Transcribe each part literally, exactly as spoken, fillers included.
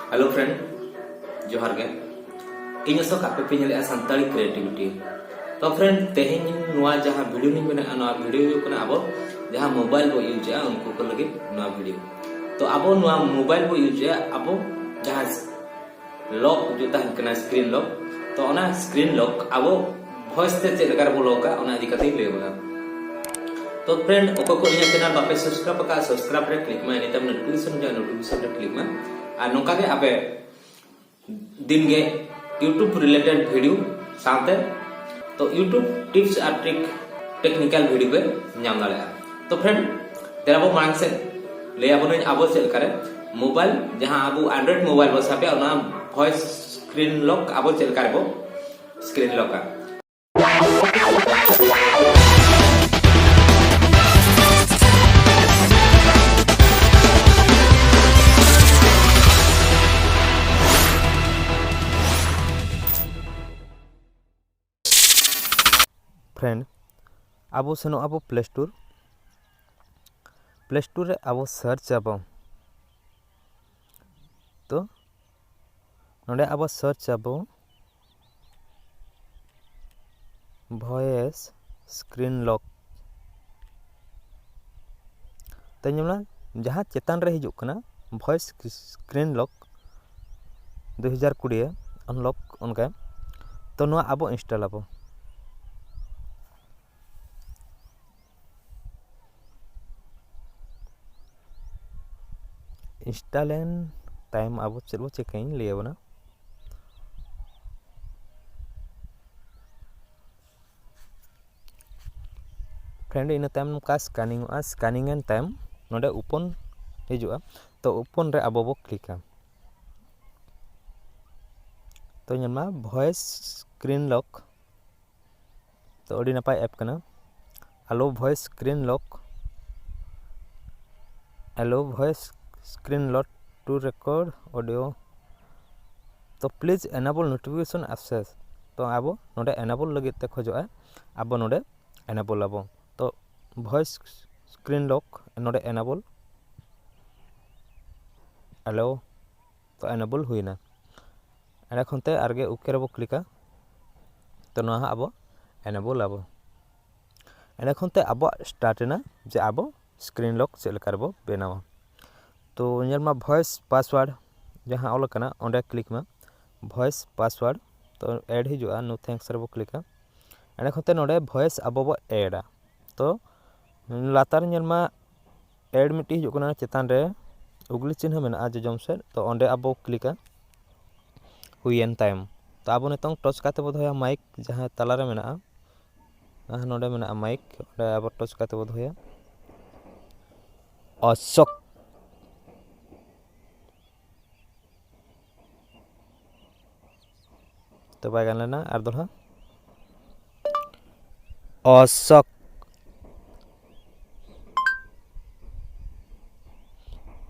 Hello friend, ᱡᱚᱦᱟᱨ ᱜᱮ᱾ ᱤᱧ ᱟᱥᱚᱠ ᱟᱯᱮ ᱯᱮ ᱧᱮᱞᱮᱜᱼᱟ ᱥᱟᱱᱛᱟᱲᱤ ᱠᱨᱤᱭᱮᱴᱤᱵᱷᱤᱴᱤ᱾ ᱛᱚ friend, ᱛᱮᱦᱮᱧ ᱱᱚᱣᱟ ᱡᱟᱦᱟᱸ ᱵᱷᱤᱰᱤᱭᱳ ᱞᱤᱧ ᱵᱮᱱᱟᱣᱟ, ᱱᱚᱣᱟ ᱵᱷᱤᱰᱤᱭᱳ ᱦᱩᱭᱩᱜ ᱠᱟᱱᱟ ᱟᱵᱚ ᱡᱟᱦᱟᱸ ᱢᱳᱵᱟᱭᱤᱞ ᱵᱚ ᱤᱭᱩᱡᱽ ᱮᱜᱼᱟ ᱩᱱᱠᱩ ᱠᱚ ᱞᱟᱹᱜᱤᱫ ᱱᱚᱣᱟ ᱵᱷᱤᱰᱤᱭᱳ᱾ ᱛᱚ ᱟᱵᱚ ᱱᱚᱣᱟ ᱢᱳᱵᱟᱭᱤᱞ ᱵᱚ ᱤᱭᱩᱡᱽ ᱮᱜᱼᱟ, ᱟᱵᱚ ᱡᱟᱦᱟᱸ ᱞᱚᱠ ᱡᱩᱛᱟ ᱦᱩᱭᱩᱜ ᱠᱟᱱᱟ, ᱥᱠᱨᱤᱱ ᱞᱚᱠ᱾ ᱛᱚ ᱚᱱᱟ ᱥᱠᱨᱤᱱ ᱞᱚᱠ ᱟᱵᱚ ᱵᱷᱚᱭᱮᱥ ᱛᱮ ᱪᱮᱫ ᱞᱮᱠᱟ ᱨᱮᱵᱚ ᱞᱚᱠᱟ, ᱚᱱᱟ ᱤᱫᱤ ᱠᱟᱛᱮ ᱤᱧ ᱞᱟᱹᱭ ᱵᱚᱱᱟ᱾ ᱛᱚ friend, ᱚᱠᱚᱭ ᱠᱚ ᱤᱧᱟᱹᱜ ᱪᱮᱱᱮᱞ ᱵᱟᱯᱮ ᱥᱟᱵᱥᱠᱨᱟᱭᱤᱵ ᱟᱠᱟᱫ, ᱥᱟᱵᱥᱠᱨᱟᱭᱤᱵ ᱨᱮ ᱠᱞᱤᱠ ᱢᱟ, ᱤᱱᱟᱹ ᱛᱟᱭᱚᱢ ᱱᱳᱴᱤᱯᱷᱤᱠᱮᱥᱚᱱ ᱦᱤᱡᱩᱜᱼᱟ, ᱱᱳᱴᱤᱯᱷᱤᱠᱮᱥᱚᱱ ᱨᱮ ᱠᱞᱤᱠ ᱢᱟ᱾ ᱟᱨ ᱱᱚᱝᱠᱟ ᱜᱮ ᱟᱯᱮ ᱫᱤᱱ ᱜᱮ YouTube ᱨᱤᱞᱮᱴᱮᱰ ᱵᱷᱤᱰᱤᱭᱳ ᱥᱟᱶᱛᱮ ᱛᱚ YouTube ᱴᱤᱯᱥ ᱟᱨ ᱴᱨᱤᱠ ᱴᱮᱠᱱᱤᱠᱟᱞ ᱵᱷᱤᱰᱤᱭᱳ ᱯᱮ ᱧᱟᱢ ᱫᱟᱲᱮᱭᱟᱜᱼᱟ᱾ ᱛᱚ friend, ᱫᱮᱞᱟ ᱵᱚ ᱢᱟᱲᱟᱝ ᱥᱮᱫ ᱞᱟᱹᱭ ᱟᱵᱚᱱᱟᱹᱧ ᱟᱵᱚ ᱪᱮᱫ ᱞᱮᱠᱟᱨᱮ ᱢᱳᱵᱟᱭᱤᱞ, ᱡᱟᱦᱟᱸ ᱟᱵᱚ Android ᱢᱳᱵᱟᱭᱤᱞ ᱵᱚ ᱥᱟᱵᱮᱜᱼᱟ, ᱚᱱᱟ ᱵᱷᱚᱭᱮᱥ ᱥᱠᱨᱤᱱ ᱞᱚᱠ ᱟᱵᱚ ᱪᱮᱫ ᱞᱮᱠᱟ ᱨᱮᱵᱚ ᱥᱠᱨᱤᱱ ᱞᱚᱠᱟ᱾ Friend, ᱟᱵᱚ ᱥᱮᱱᱚᱜ ᱟᱵᱚ Play Store᱾ Play Store ᱨᱮ ᱟᱵᱚ ᱥᱟᱨᱪ ᱟᱵᱚ᱾ ᱛᱚ ᱱᱚᱰᱮ ᱟᱵᱚ ᱥᱟᱨᱪ ᱟᱵᱚ ᱵᱷᱚᱭᱮᱥ ᱥᱠᱨᱤᱱ ᱞᱚᱠ᱾ ᱛᱚ ᱧᱮᱞ ᱢᱮ, ᱡᱟᱦᱟᱸ ᱪᱮᱛᱟᱱ ᱨᱮ ᱦᱤᱡᱩᱜ ᱠᱟᱱᱟ ᱵᱷᱚᱭᱮᱥ ᱥᱠᱨᱤᱱ ᱞᱚᱠ ᱫᱩ ᱦᱟᱡᱟᱨ ᱠᱩᱲᱤ ᱟᱱᱞᱚᱠ ᱚᱱᱠᱟ᱾ ᱛᱚ ᱱᱚᱣᱟ ᱟᱵᱚ ᱤᱱᱥᱴᱚᱞ ᱟᱵᱚ᱾ ᱤᱱᱥᱴᱚᱞ ᱮᱱ ᱛᱟᱭᱚᱢ ᱟᱵᱚ ᱪᱮᱫ ᱵᱚ ᱪᱤᱠᱟᱹᱭᱟ ᱞᱟᱹᱭ ᱟᱵᱚᱱᱟ᱾ Friend, ᱤᱱᱟᱹ ᱛᱟᱭᱚᱢ ᱱᱚᱝᱠᱟ ᱥᱠᱮᱱᱤᱝ ᱚᱜᱼᱟ᱾ ᱥᱠᱮᱱᱤᱝ ᱮᱱ ᱛᱟᱭᱚᱢ ᱱᱚᱰᱮ ᱳᱯᱮᱱ ᱦᱤᱡᱩᱜᱼᱟ᱾ ᱛᱚ ᱳᱯᱮᱱ ᱨᱮ ᱟᱵᱚ ᱵᱚ ᱠᱞᱤᱠᱟ᱾ ᱛᱚ ᱧᱮᱞ ᱢᱟ, ᱵᱷᱚᱭᱮᱥ ᱥᱠᱨᱤᱱ ᱞᱚᱠ᱾ ᱛᱚ ᱟᱹᱰᱤ ᱱᱟᱯᱟᱭ ᱮᱯ ᱠᱟᱱᱟ᱾ Allow voice screen lock, allow voice screen lock to record audio. ᱛᱚ please enable notification access᱾ ᱛᱚ ᱟᱵᱚ ᱱᱚᱰᱮ ᱮᱱᱮᱵᱚᱞ ᱞᱟᱹᱜᱤᱫ ᱛᱮ ᱠᱷᱚᱡᱚᱜᱼᱟ, ᱟᱵᱚ ᱱᱚᱰᱮ ᱮᱱᱮᱵᱚᱞ ᱟᱵᱚ᱾ ᱛᱚ ᱵᱷᱚᱭᱮᱥ ᱥᱠᱨᱤᱱ ᱞᱚᱠ ᱱᱚᱰᱮ ᱮᱱᱮᱵᱚᱞ, ᱮᱞᱟᱣ ᱛᱚ enable ᱦᱩᱭᱱᱟ᱾ ᱮᱸᱰᱮ ᱠᱷᱚᱱ ᱛᱮ ᱟᱨᱜᱮ OK ᱨᱮᱵᱚ ᱠᱞᱤᱠᱟ᱾ ᱛᱚ ᱱᱚᱣᱟ ᱦᱟᱸᱜ ᱟᱵᱚ enable ᱟᱵᱚ᱾ ᱮᱸᱰᱮ ᱠᱷᱚᱱ ᱛᱮ ᱟᱵᱚᱣᱟᱜ start ᱮᱱᱟ ᱡᱮ ᱟᱵᱚ screen lock ᱪᱮᱫ ᱞᱮᱠᱟ ᱨᱮᱵᱚ ᱵᱮᱱᱟᱣᱟ᱾ ᱛᱚ ᱧᱮᱞ ᱢᱟ voice password ᱡᱟᱦᱟᱸ ᱚᱞ ᱟᱠᱟᱱᱟ, ᱚᱸᱰᱮ ᱠᱞᱤᱠ ᱢᱟ᱾ Voice password ᱛᱚ add ᱦᱤᱡᱩᱜᱼᱟ, no thanks ᱨᱮᱵᱚ ᱠᱞᱤᱠᱟ᱾ ᱮᱸᱰᱮ ᱠᱷᱚᱱ ᱛᱮ ᱱᱚᱰᱮ voice ᱟᱵᱚ ᱵᱚ addᱟ᱾ ᱛᱚ ᱞᱟᱛᱟᱨ ᱧᱮᱞ ᱢᱟ add ᱢᱤᱫᱴᱤᱡ ᱦᱤᱡᱩᱜ ᱠᱟᱱᱟ, ᱪᱮᱛᱟᱱ ᱨᱮ ᱩᱜᱽᱞᱤ ᱪᱤᱱᱦᱟᱹ ᱢᱮᱱᱟᱜᱼᱟ ᱡᱚᱡᱚᱢ ᱥᱮᱫ, ᱛᱚ ᱚᱸᱰᱮ ᱟᱵᱚ ᱠᱞᱤᱠᱟ᱾ ᱦᱩᱭᱮᱱ ᱛᱟᱭᱚᱢ ᱛᱚ ᱟᱵᱚ ᱱᱤᱛᱚᱝ touch ᱠᱟᱛᱮ ᱵᱚ ᱫᱚᱦᱚᱭᱟ mic ᱡᱟᱦᱟᱸ ᱛᱟᱞᱟᱨᱮ ᱢᱮᱱᱟᱜᱼᱟ, ᱟᱨ ᱱᱚᱰᱮ ᱢᱮᱱᱟᱜᱼᱟ mic, ᱚᱸᱰᱮ ᱟᱵᱚ touch ᱠᱟᱛᱮ ᱵᱚ ᱫᱚᱦᱚᱭᱟ᱾ ᱚᱥᱳᱠ᱾ ᱛᱚ ᱵᱟᱭ ᱜᱟᱱ ᱞᱮᱱᱟ, ᱟᱨ ᱫᱚᱦᱲᱟ᱾ ᱚᱥᱳᱠ᱾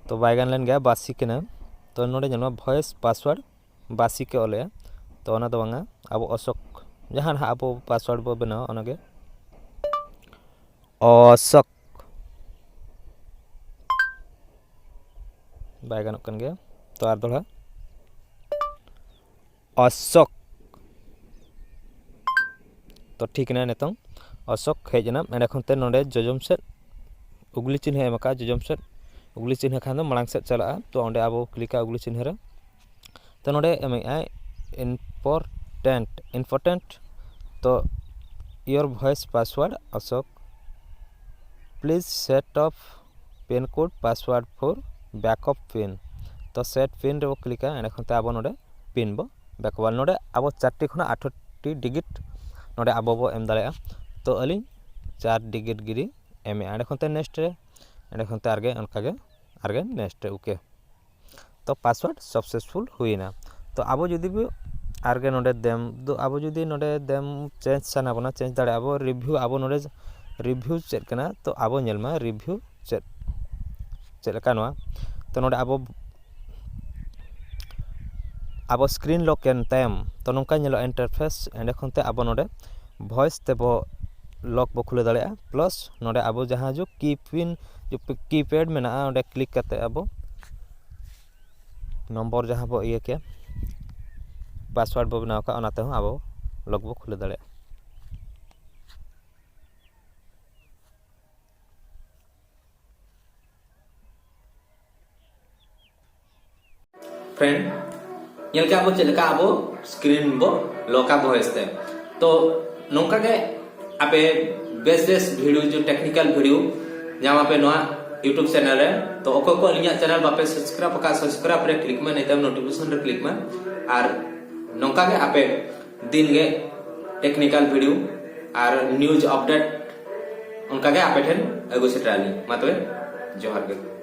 ᱛᱚ ᱵᱟᱭ ᱜᱟᱱ ᱞᱮᱱ ᱜᱮᱭᱟ, ᱵᱟᱥᱤ ᱠᱟᱱᱟ᱾ ᱛᱚ ᱱᱚᱰᱮ ᱧᱮᱞ ᱢᱮ voice password ᱵᱟᱥᱤ ᱠᱮ ᱚᱞᱮᱜᱼᱟ᱾ ᱛᱚ ᱚᱱᱟ ᱫᱚ ᱵᱟᱝᱟ, ᱟᱵᱚ ᱚᱥᱳᱠ, ᱡᱟᱦᱟᱸ ᱱᱟᱦᱟᱜ ᱟᱵᱚ password ᱵᱚ ᱵᱮᱱᱟᱣᱟ ᱚᱱᱟᱜᱮ᱾ ᱚᱥᱳᱠ᱾ ᱵᱟᱭ ᱜᱟᱱᱚᱜ ᱠᱟᱱ ᱜᱮᱭᱟ᱾ ᱛᱚ ᱟᱨ ᱫᱚᱦᱲᱟ᱾ ᱚᱥᱳᱠ᱾ ᱛᱚ ᱴᱷᱤᱠ ᱮᱱᱟ ᱱᱤᱛᱚᱝ᱾ ᱚᱥᱳᱠ ᱦᱮᱡ ᱮᱱᱟ᱾ ᱮᱸᱰᱮ ᱠᱷᱚᱱ ᱛᱮ ᱱᱚᱰᱮ ᱡᱚᱡᱚᱢ ᱥᱮᱫ ᱩᱜᱽᱞᱤ ᱪᱤᱱᱦᱟᱹ ᱮᱢ ᱟᱠᱟᱫᱼᱟ, ᱡᱚᱡᱚᱢ ᱥᱮᱫ ᱩᱜᱽᱞᱤ ᱪᱤᱱᱦᱟᱹ ᱠᱷᱟᱱ ᱫᱚ ᱢᱟᱲᱟᱝ ᱥᱮᱫ ᱪᱟᱞᱟᱜᱼᱟ᱾ ᱛᱚ ᱚᱸᱰᱮ ᱟᱵᱚ ᱠᱞᱤᱠᱟ ᱩᱜᱽᱞᱤ ᱪᱤᱱᱦᱟᱹ ᱨᱮ᱾ ᱛᱚ ᱱᱚᱰᱮ ᱮᱢᱮᱜᱼᱟᱭ important, important᱾ ᱛᱚ your voice password Ashok, please set up pin code password for backup pin᱾ ᱛᱚ set pin ᱨᱮᱵᱚ ᱠᱞᱤᱠᱟ, ᱮᱸᱰᱮ ᱠᱷᱚᱱ ᱛᱮ ᱟᱵᱚ ᱱᱚᱰᱮ ᱯᱤᱱ ᱵᱚ ᱵᱮᱠᱚᱣᱟᱞ᱾ ᱱᱚᱰᱮ ᱟᱵᱚ ᱪᱟᱨᱴᱤ ᱠᱷᱚᱱᱟᱜ ᱟᱴᱷᱨᱚᱴᱤ ᱰᱤᱡᱤᱴ ᱱᱚᱰᱮ ᱟᱵᱚ ᱵᱚ ᱮᱢ ᱫᱟᱲᱮᱭᱟᱜᱼᱟ᱾ ᱛᱚ ᱟᱹᱞᱤᱧ ᱪᱟᱨ ᱰᱤᱡᱤᱴ ᱜᱮᱞᱤᱧ ᱮᱢᱮᱜᱼᱟ᱾ ᱮᱸᱰᱮ ᱠᱷᱚᱱ ᱛᱮ next ᱨᱮ, ᱮᱸᱰᱮ ᱠᱷᱚᱱ ᱛᱮ ᱟᱨᱜᱮ ᱚᱱᱠᱟᱜᱮ ᱟᱨᱜᱮ next ᱨᱮ, OK᱾ ᱛᱚ password successful ᱦᱩᱭᱮᱱᱟ᱾ ᱛᱚ ᱟᱵᱚ ᱡᱩᱫᱤ ᱵᱚ ᱟᱨᱜᱮ ᱱᱚᱰᱮ ᱫᱮᱢ ᱫᱚ ᱟᱵᱚ ᱡᱩᱫᱤ ᱱᱚᱰᱮ ᱫᱮᱢ change ᱥᱟᱱᱟ ᱵᱚᱱᱟ, change ᱫᱟᱲᱮᱭᱟᱜᱼᱟ ᱵᱚ᱾ Review ᱟᱵᱚ ᱱᱚᱰᱮ review ᱪᱮᱫ ᱠᱟᱱᱟ? ᱛᱚ ᱟᱵᱚ ᱧᱮᱞ ᱢᱟ review ᱪᱮᱫ, ᱪᱮᱫ ᱞᱮᱠᱟ ᱱᱚᱣᱟ᱾ ᱛᱚ ᱱᱚᱰᱮ ᱟᱵᱚ, ᱟᱵᱚ screen lock ᱮᱱ ᱛᱟᱭᱚᱢ ᱛᱚ ᱱᱚᱝᱠᱟ ᱧᱮᱞᱚᱜᱼᱟ interface᱾ ᱮᱸᱰᱮ ᱠᱷᱚᱱ ᱛᱮ ᱟᱵᱚ ᱱᱚᱰᱮ voice ᱛᱮᱵᱚ lock ᱵᱚ ᱠᱷᱩᱞᱟᱹᱣ ᱫᱟᱲᱮᱭᱟᱜᱼᱟ, plus ᱱᱚᱰᱮ ᱟᱵᱚ ᱡᱟᱦᱟᱸ ᱡᱚ key pin, ᱡᱚ keypad ᱢᱮᱱᱟᱜᱼᱟ, ᱚᱸᱰᱮ click ᱠᱟᱛᱮ ᱟᱵᱚ ᱱᱚᱢᱵᱚᱨ ᱡᱟᱦᱟᱸ ᱵᱚ ᱤᱭᱟᱹ ᱠᱮᱫ, ᱯᱟᱥᱣᱟᱨᱰ ᱵᱚ ᱵᱮᱱᱟᱣ ᱠᱟᱜ, ᱚᱱᱟ ᱛᱮᱦᱚᱸ ᱟᱵᱚ ᱞᱚᱠ ᱵᱚ ᱠᱷᱩᱞᱟᱹᱣ ᱫᱟᱲᱮᱭᱟᱜᱼᱟ᱾ ᱯᱷᱨᱮᱱᱰ, ᱧᱮᱞ ᱠᱮᱜᱼᱟ ᱵᱚ ᱪᱮᱫ ᱞᱮᱠᱟ ᱟᱵᱚ ᱥᱠᱨᱤᱱ ᱵᱚ ᱞᱚᱠᱟ ᱵᱷᱚᱭᱮᱥ ᱛᱮ᱾ ᱛᱚ ᱱᱚᱝᱠᱟ ᱜᱮ ᱟᱯᱮ ᱵᱮᱥ ᱵᱮᱥ ᱵᱷᱤᱰᱤᱭᱳ, ᱡᱮ ᱴᱮᱠᱱᱤᱠᱟᱞ ᱵᱷᱤᱰᱤᱭᱳ ᱧᱟᱢ ᱟᱯᱮ ᱱᱚᱣᱟ YouTube ᱪᱮᱱᱮᱞ ᱨᱮ᱾ ᱛᱚ ᱚᱠᱚᱭ ᱠᱚ ᱟᱹᱞᱤᱧᱟᱜ ᱪᱮᱱᱮᱞ ᱵᱟᱯᱮ ᱥᱟᱵᱥᱠᱨᱟᱭᱤᱵ ᱟᱠᱟᱫ, ᱥᱟᱵᱥᱠᱨᱟᱭᱤᱵ ᱨᱮ ᱠᱞᱤᱠ ᱢᱮ, ᱱᱤᱛᱚᱜ ᱱᱳᱴᱤᱯᱷᱤᱠᱮᱥᱚᱱ ᱨᱮ ᱠᱞᱤᱠ ᱢᱮ᱾ ᱟᱨ ᱱᱚᱝᱠᱟ ᱜᱮ ᱟᱯᱮ ᱫᱤᱱ ᱜᱮ ᱴᱮᱠᱱᱤᱠᱟᱞ ᱵᱷᱤᱰᱤᱭᱳ ᱟᱨ ᱱᱤᱭᱩᱡᱽ ᱟᱯᱰᱮᱴ ᱚᱱᱠᱟ ᱜᱮ ᱟᱯᱮ ᱴᱷᱮᱱ ᱟᱹᱜᱩ ᱥᱮᱴᱮᱨ ᱟᱹᱞᱤᱧ᱾ ᱢᱟ ᱛᱚᱵᱮ, ᱡᱚᱦᱟᱨ ᱜᱮ᱾